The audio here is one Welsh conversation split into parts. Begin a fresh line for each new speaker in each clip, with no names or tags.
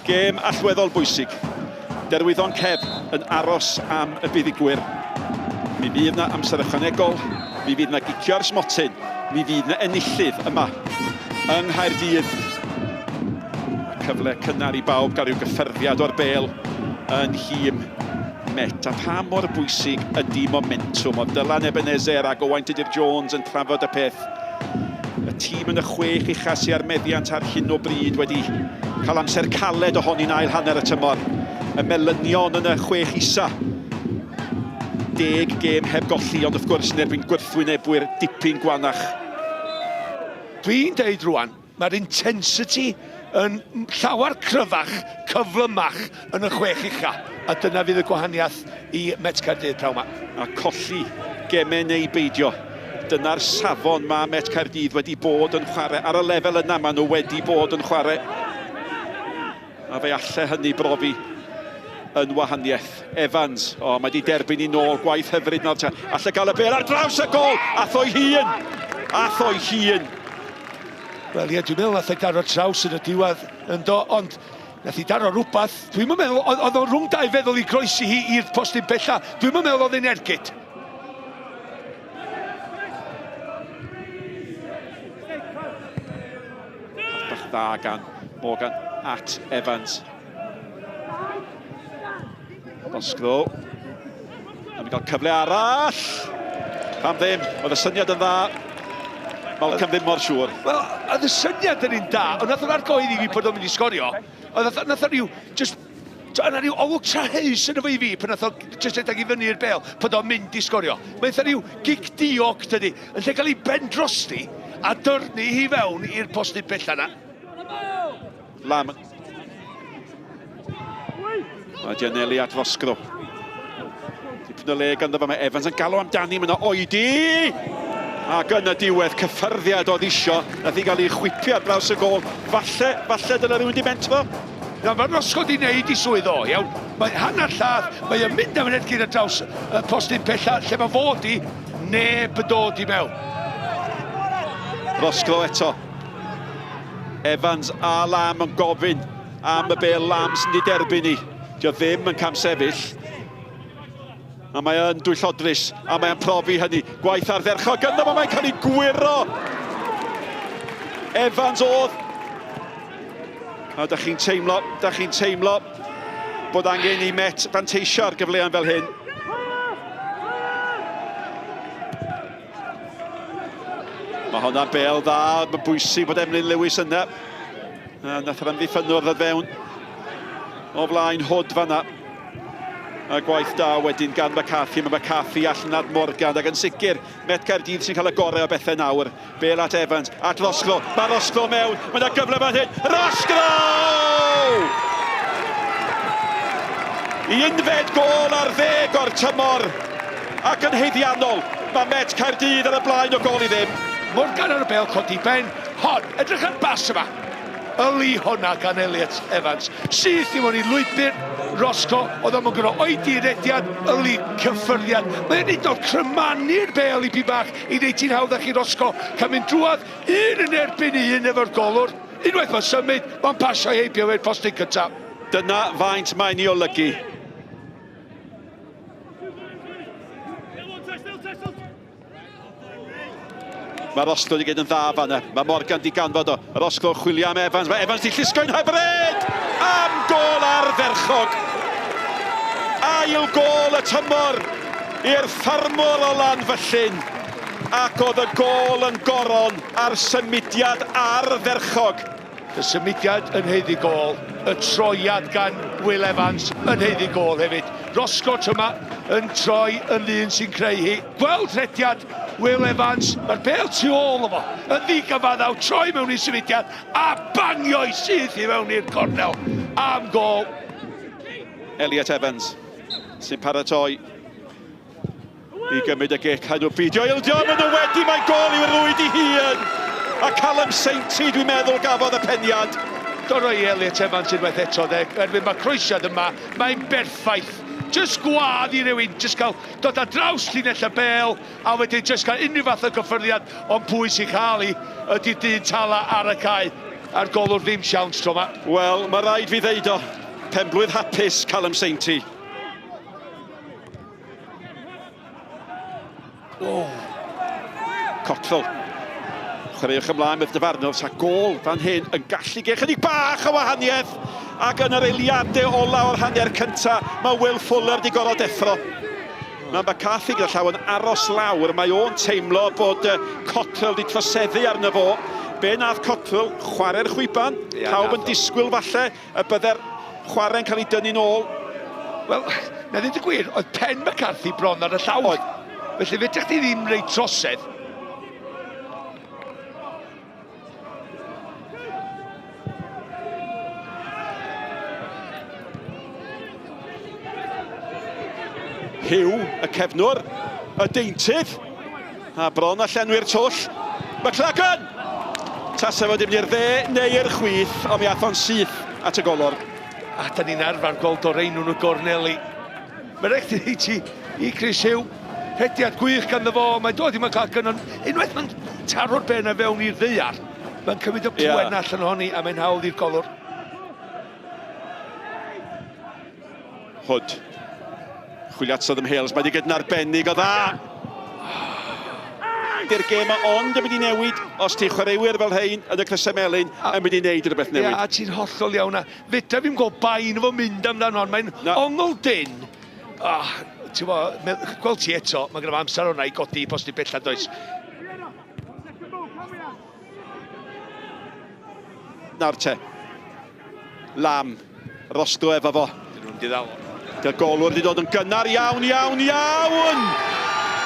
Gêm allweddol bwysig. Derwyddon Cef yn aros am y buddugwyr. Mi fydd 'na amser ychwanegol, mi fydd 'na gicio ar smotyn, mi fydd 'na enillydd yma yng Nghaerdydd. A cyfle cynnar i bawb gael rhyw gyffyrddiad o'r bêl yn nhîm Met. A pha mor bwysig ydy momentwm? Oedd Dylan Ebenezer ac Owain Tudur Jones yn trafod y peth. Y tîm yn y chwech ucha sy ar meddiant ar hyn o bryd wedi cael amser caled ohoni'n ail hanner y tymor. Y melynion yn y chwech isa. Deg gêm heb golli, ond wrth gwrs yn erbyn gwrthwynebwyr dipyn gwanach.
Dwi'n deud rwan, mae'r intensity yn llawer cryfach, cyflymach yn y chwech ucha, a dyna fydd y gwahaniaeth i Met Caerdydd prawn 'ma.
A colli gemau neu beidio, dyna'r safon mae Met Caerdydd wedi bod yn chwarae. Ar y lefel yna maen nhw wedi bod yn chwarae. A fe alle hynny brofi yn wahaniaeth. Evans, o, mae wedi derbyn i nôl, gwaith hyfryd nawr te. Alle gael y bêl ar draws y gol, ath o'i hun, ath o'i hun.
Wel ie, dwi'n meddwl nath e daro traws yn y diwedd, yndo, ond nath i daro rhywbeth. Dwi'm yn meddwl, oedd o rhwng dau feddwl i groesi hi i'r postyn pella. Dwi'm yn meddwl oedd e'n ergyd.
Bach dda gan Morgan at Evans. Roscoe. A ni'n cael cyfle arall. Pam ddim? Oedd y syniad yn dda. Malcolm ddim mor siŵr.
Wel, oedd y syniad yn un da, ond nath o'n argoedd i fi bod o'n mynd i sgorio. Oedd nath, nath o ryw, just, yna rhyw olwg traheus yn efo i fi pan nath o just redeg i fyny'r bel, bod o'n mynd i sgorio. Mae'n eitha rhyw gic diog, dydy, yn lle cael ei ben drosti a dyrnu hi fewn i'r postyn pella na.
Lam. Mae Gianelli at Fosgro. Dipyn o le ganddo fo, mae Evans yn galw amdani, mae yna oedi! Ac yn y diwedd, cyffyrddiad oedd isio, nath i gael ei chwipio ar draws y gol. Falle, falle dyna rhywun di mentro.
Na, mae Roscoe di wneud i swydd o, iawn. Mae hanner lladd, mae o'n mynd am yn ergyd ar draws y postyn pella, lle mae fod i, neb yn dod i mewn.
Roscoe eto. Evans a Lam yn gofyn am y bel Lam sy'n di derbyn i. Dio ddim yn camsefyll. A mae yn dwyllodrus, a mae'n profi hynny. Gwaith ardderchog ynddo fo, mae'n cael ei gwyro. Evans oedd. A da chi'n teimlo, da chi'n teimlo bod angen i Met fanteisio ar gyfleon fel hyn. Mae hwnna'n bel dda, mae'n bwysig bod Emlyn Lewis yna. A nath yr amddiffynnwr ddod fewn o flaen Hood fanna. A gwaith da wedyn gan McCarthy. Mae McCarthy allan at Morgan ac yn sicr Met Caerdydd sy'n cael y gorau o bethau nawr. Bel at Evans, at Rosclo. Mae Rosclo mewn, mae yna gyfle fan hyn. Rosclo! Unfed gol ar ddeg o'r tymor. Ac yn haeddiannol, mae Met Caerdydd ar y blaen o gol i ddim.
Morgan ar y bêl, codi ben, hon, edrych ar bas yma. Yli honna gan Elliot Evans. Syth i mewn i lwybr Roscoe, oedd o'm yn gorfod oedi rediad, yli cyffyrddiad. Mae'n hyd yn oed crymanu'r bêl i bach i wneud ti'n hawddach i Roscoe cael mynd drwodd un yn erbyn un efo'r golwr. Unwaith mae'n symud, mae'n pasio heibio fe'r postyn cyntaf.
Dyna faint mae'n ei olygu. Mae Roscoe wedi gwneud yn dda fanna. Mae Morgan di ganfod o. Roscoe chwilio am Evans. Mae Evans di llusgo'n hyfryd! Am gol ardderchog! Ail gol y tymor i'r ffarmwr o Lanfyllin. Ac oedd y gol yn goron ar symudiad ardderchog.
Y symudiad yn haeddu gôl, y troiad gan Will Evans yn haeddu gôl hefyd. Roscott yma yn troi yn ddyn sy'n creu hi. Gweld rhediad Will Evans, mae'r bêl tu ôl o fo, yn ddigyfaddawd, troi mewn i symudiad a bangio i syth i mewn i'r cornel am gôl.
Elliot Evans sy'n paratoi i gymryd y gic. Rhaid nhw beidio ildio, maen nhw wedi, mae'n gol i'w rwyd i hun. A Callum Sainty, dwi'n meddwl, gafodd y peniad.
Doro i Elliot Evans unwaith eto, de. Erbyn mae croesiad yma, mae'n berffaith. Just gwadd i rywun, just cael dod ar draws llinell y bel, a wedyn just cael unrhyw fath o gyffyrddiad, ond pwy sy'n cael i ydy'r dyn tala ar y cae. A'r golwr ddim siawns tro 'ma.
Wel, mae rhaid fi ddeud o. Penblwydd hapus, Callum Sainty. Oh. Cottrell. Chwaraewch ymlaen with dyfarnwr, sa gôl fan hyn yn gallu gael chydig bach o wahaniaeth. Ac yn yr eiliadau ola o'r hanner cynta, mae Will Fuller di gorfod deffro. Mae McCarthy gyda llaw yn aros lawr, mae o'n teimlo bod Cottrell di troseddu arno fo. Be nath Cottrell? Chwarae'r chwiban. Yeah, Pawb yn disgwyl falle y bydde'r chwarae'n cael ei dynnu'n ôl.
Wel, na ddweud y gwir, oedd pen McCarthy bron ar y llawr. Oedd. Felly fedrech chdi ddim reit trosedd.
Hugh, y cefnwr, y deintydd, a bron a llenwi'r twll. McLagan! Tasa fo dim i'r dde neu i'r chwith, ond mi ath o'n syth at y golwr.
A da ni'n arfer gweld o rein nhw'n y gorneli. Mae rhaid i ti i Chris Hugh. Rhediad gwych ganddo fo, mae'n dod i McLagan, ond unwaith mae'n taro'r ben a fewn i'r ddaear, mae'n cymryd y pŵer yeah. allan ohoni a mae'n hawdd i'r golwr.
Hood. Chwilio at Southern Hales, mae wedi gyd yn arbennig o dda. Di'r gêm ond yn mynd i newid os ti chwaraewyr fel rhain yn y crysau melyn yn mynd i wneud rhywbeth newid.
Ie, a ti'n hollol iawn. A fedra fi'm gweld bai iddo fo mynd amdano, ond mae'n ongl dyn. Oh, ti'n bo, gweld ti eto, mae gyda fo amser hwnna i godi i posti bellach, does?
Nawr te. Lam. Roscoe efo fo.
Dyn nhw'n diddal.
Dy'r golwr wedi dod yn gynnar iawn, iawn, iawn!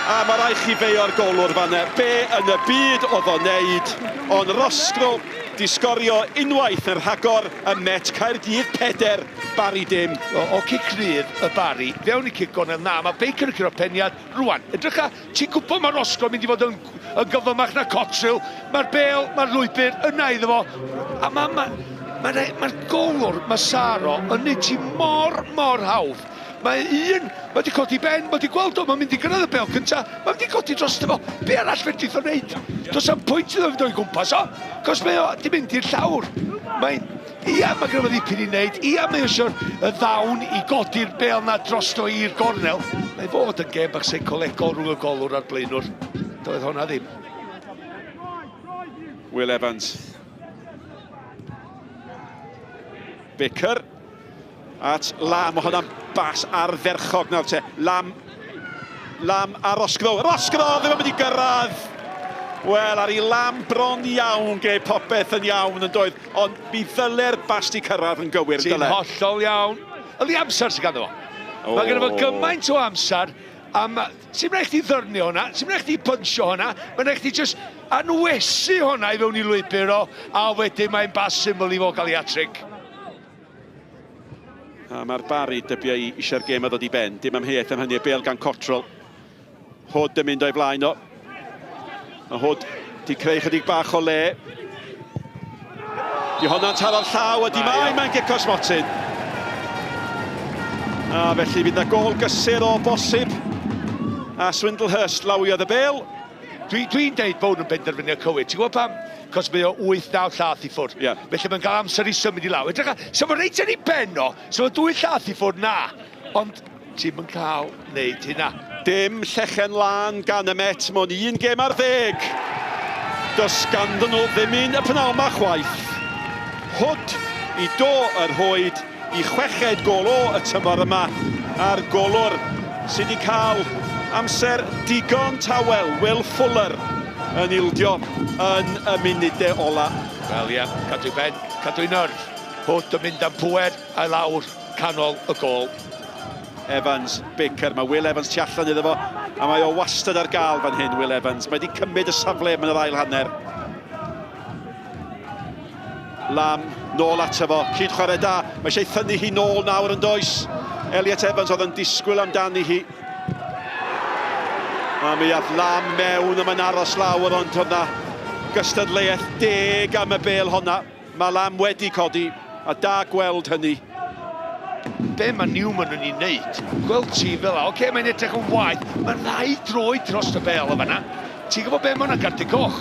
A mae rhaid chi feio'r golwr fanna. Be yn y byd oedd o'n neud? Ond Roscoe di sgorio unwaith yn rhagor ym Met Caerdydd 4, Barry dim.
O, o cic rydd y Barry, fewn i cic gornel, na, mae Baker yn curo peniad, rwan, edrycha, ti'n gwybod mae Roscoe yn mynd i fod yn, yn gyflymach na Cotterill, mae'r bel, mae'r lwybr yna iddo fo, a mae ma, ma, ma, ma golwr Massaro yn neud ti mor, mor hawdd. Mae un, mae wedi codi ben, mae wedi gweld o, mae'n mynd i gyrraedd y bel cynta, mae'n mynd i godi dros fo. Be arall fedrith o wneud? Does am pwynt iddo fynd o'i gwmpas o, cos mae o di mynd i'r llawr. Mae'n, ia, mae gyda fo ddipyn i wneud, ia, mae eisiau'r y ddawn i godi'r bel na drosto i'r gornel. Mae fod yn gêm bach seicolegol rhwng y golwr a'r blaenwr. Doedd hwnna ddim.
Will Evans. Baker. At Lam, mae hwnna'n bas ardderchog nawr te. Lam, Lam a Roscoe. Roscoe ddim yn mynd i gyrraedd! Wel, ar ei Lam bron iawn, gwneud popeth yn iawn yn doedd, ond mi ddyle'r bas di cyrraedd yn gywir,
dyle. Ti'n hollol iawn. Yli amser sydd ganddo fo. Oh. Mae ganddo fo gymaint o amser, a ma, sy'n rhaid chdi ddyrnio hwnna, sy'n rhaid chdi punchio hwnna, mae'n rhaid chdi just anwesu hwnna i fewn i lwybr o, a wedyn mae'n bas syml i fo gael ei hat-trick.
A mae'r Barry, dybio i, eisiau'r gêm a ddod i ben. Dim amheuaeth am hynny, y bêl gan Cottrell. Hood yn mynd o'i flaen o. Mae Hood di creu chydig bach o le. Di honna'n taro'r llaw, a di mai, mae'n gico smotyn. A felly fydd na gôl gysur o bosib. A Swindlehurst lawiodd y bêl.
Dwi'n dwi deud bod nhw'n benderfyniad cywir. Ti'n gwybod pam? Cos mae o 8-9 llath i ffwrdd. Yeah. Felly mae'n cael amser i symud i lawr. Edrych, so fo reit ar ei ben o, so fo dwy llath i ffwrdd, na. Ond ti'n yn cael wneud hynna.
Dim llechen lân gan y Met mewn un gêm ar ddeg. Does ganddyn nhw ddim un y pnawn 'ma chwaith. Hood i do yr hoed i chweched gôl o y tymor yma, a'r golwr sydd wedi cael amser digon tawel, Will Fuller, yn ildio yn y munudau ola.
Wel ie, cadw i ben, cadw i nyrf. Hood yn mynd am pŵer a lawr canol y gôl.
Evans, Baker, mae Will Evans tu allan iddo fo, a mae o wastad ar gael fan hyn, Will Evans. Mae wedi cymryd y safle yn yr ail hanner. Lam, nôl ato fo, cyd chwarae da. Mae eisiau thynnu hi nôl nawr yn does. Elliot Evans oedd yn disgwyl amdani hi. A mi ath Lam mewn a mae'n aros lawr, ond oedd na gystadleuaeth deg am y bêl honna. Mae Lam wedi codi, a da gweld hynny.
Be mae Newman yn ei wneud? Gweld ti fel la, oce, okay, mae'n edrych yn waeth. Mae'r ddau droed dros y bêl o fanna. Ti'n gwybod be mae hwnna'n gardyn coch?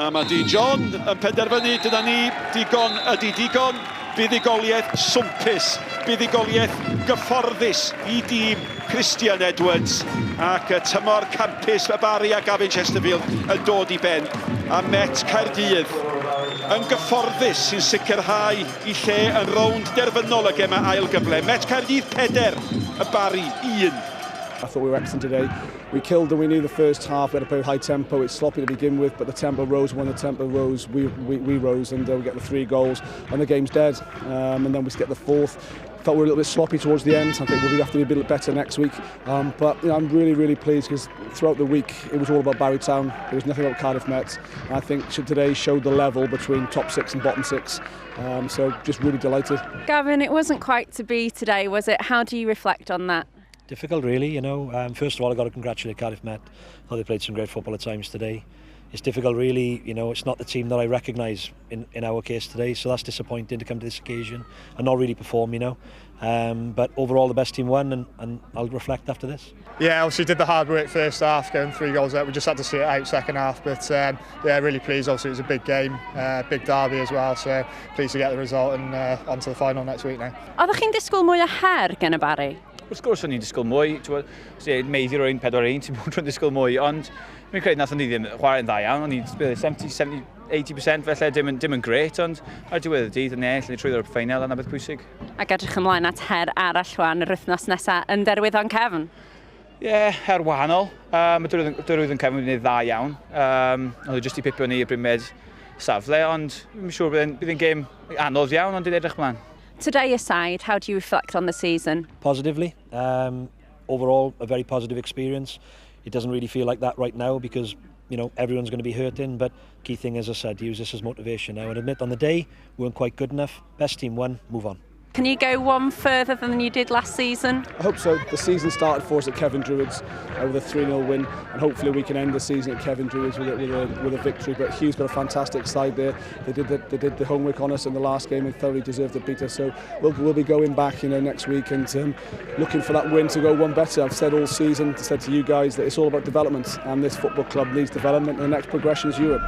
A mae Dean John yn penderfynu, dyna ni, digon ydy digon. Buddugoliaeth swmpus, buddugoliaeth gyfforddus i dîm Christian Edwards ac y tymor campus y Barri a Gavin Chesterfield yn dod i ben. A Met Caerdydd yn gyfforddus sy'n sicrhau i lle yn rownd derfynol y gemau ail gyfle. Met Caerdydd 4, y Barri 1.
I thought we were excellent today. We killed them. We knew the first half we had to play with high tempo. It's sloppy to begin with, but the tempo rose. When the tempo rose, we rose and we get the 3 goals and the game's dead. And then we get the 4th. Felt we were a little bit sloppy towards the end. I think we'll have to be a bit better next week. But you know, I'm really, really pleased because throughout the week it was all about Barry Town. There was nothing about Cardiff Met. And I think today showed the level between top 6 and bottom 6. So just really delighted.
Gavin, it wasn't quite to be today, was it? How do you reflect on that?
Difficult, really, you know. First of all, I've got to congratulate Cardiff Met. I thought they played some great football at times today. It's difficult, really, you know, it's not the team that I recognise in our case today, so that's disappointing to come to this occasion and not really perform, you know. But overall, the best team won, and I'll reflect after this.
Yeah, obviously did the hard work first half, going 3 goals up. We just had to see it out second half, but yeah, really pleased. Obviously, it was a big game, big derby as well, so pleased to get the result and on to the final next week now.
Oeddech chi'n disgwyl mwy o her gan y Barri?
Wrth gwrs o'n i'n disgwyl mwy, meiddiwr o'r 1-4-1, ti'n bod yn disgwyl mwy, ond fi'n credu nathon ni ddim chwarae'n dda iawn, o'n i'n 70, 80% felly, dim yn gret, ond ar diwedd y dydd yn ennill, ni trwyddo'r ffeinal, a 'na beth pwysig.
Ac edrych ymlaen at her arall wan yr wythnos nesaf yn Derwyddon Cefn.
Ie, yeah, her wahanol. Mae Derwyddon Cefn wedi gwneud dda iawn. Oedd e jyst i pipio ni y bumed safle, ond fi'n siŵr bydd e'n gêm anodd iawn, ond dwi'n edrych ymlaen.
Today aside, how do you reflect on the season?
Positively. Overall, a very positive experience. It doesn't really feel like that right now because, you know, everyone's going to be hurting, but key thing, as I said, use this as motivation now and admit on the day we weren't quite good enough. Best team won, move on.
Can you go one further than you did last season?
I hope so. The season started for us at Cefn Druids with a 3-0 win, and hopefully we can end the season at Cefn Druids with a victory. But Hugh's got a fantastic side there. They did the homework on us in the last game and thoroughly deserved to beat us. So we'll be going back, you know, next week and looking for that win to go one better. I've said all season, said to you guys that it's all about development, and this football club needs development, and the next progression is Europe.